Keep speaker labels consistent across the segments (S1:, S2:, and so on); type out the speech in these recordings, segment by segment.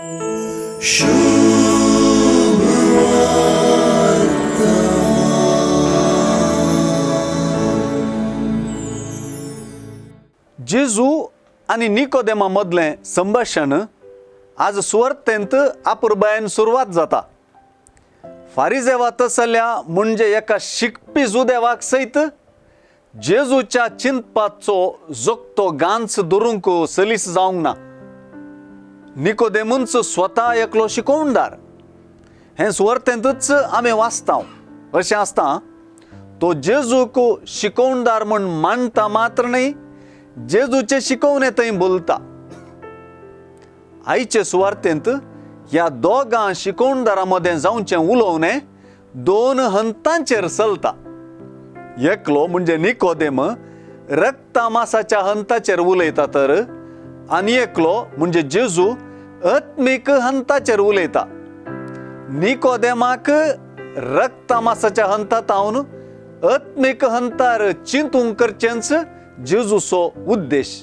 S1: जेजू आनी निकोदेमा मदलें संभाशण आज सुवार्तेंत आपुरबायेन सुरवात जाता. फारिजेवा तसल्या म्हणजे एका शिकपी जुदेवाक सयत जेजूच्या चिंतपाचो जोगतो गांच धरूंक सलीस जावंक ना. निकोदेमूच स्वता एकलो शिकोवणदार हें सुवार्तेंतूच आमी वाचता. अशें आसता तो जेजूक शिकोवणदार म्हूण मानता मात्र न्हय, जेजूचे शिकोवणे थंय बोलता. आयचे सुवार्तेंत ह्या दोगां शिकोवणदारां मदें जावचें उलोवणें दोन हंतांचेर चलता. एकलो म्हणजे निकोदेम रक्तामासाच्या हंताचेर उलयता तर आनी एकलो म्हणजे जेजू आत्मीक हंताचेर उलयता. निकोदेमाक रक्तामासाच्या हंता तावन आत्मीक हंतार चिंतूंक करचेंच जेजूचो उद्देश.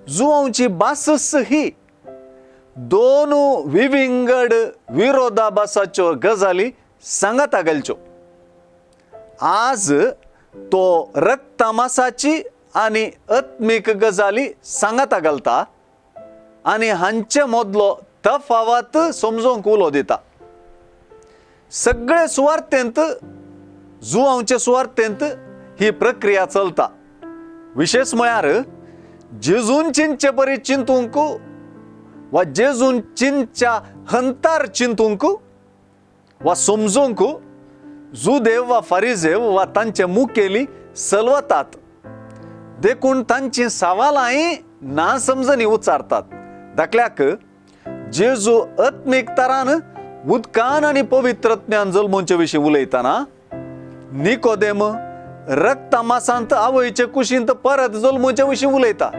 S1: जुवांची भासच ही दोन विविंगड विरोधाभासाच्यो गजाली सांगाता घालच्यो. आज तो रक्तामासाची आनी आत्मीक गजाली सांगाता घालता आनी हांचे मदलो तफावत समजूंक उलो दिता. सगळे सुवार्तेंत जुवांचे सुवार्तेंत ही प्रक्रिया चलता. विशेश म्हळ्यार जेजून चिंतचे परी चिंतूंक वा जेजून चिंतच्या हंतार चिंतूंक वा समजूंक जुदेव वा फारिजेव वा तांचे मुखेली सलवतात. देखून तांची सवालांय ना समजणी उच्चारतात. धाकल्याक जेजू आत्मीक तरान उदकान आनी पवित्रज्ञान जल्मोवचे विशीं उलयतना निकोदेम रक्तामासांत आवयचे कुशींत परत जल्मोवचे विशीं उलयता.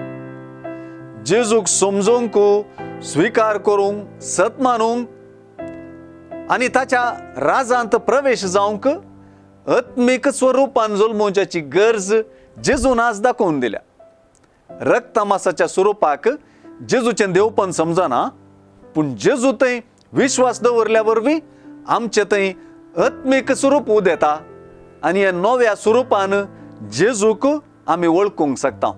S1: जेजूक समजूंक, स्विकार करूंक, सत मानूंक आनी ताच्या राजांत प्रवेश जावंक आत्मीक स्वरुपान जल्मोवच्याची गरज जेजून आज दाखोवन दिल्या. रक्तामासाच्या स्वरुपाक जेजूचें देवपण समजना, पूण जेजू थंय विश्वास दवरल्या वरवीं आमचें थंय आत्मीक स्वरूप उदेता आनी ह्या नव्या स्वरुपान जेजूक आमी वळखूंक शकता.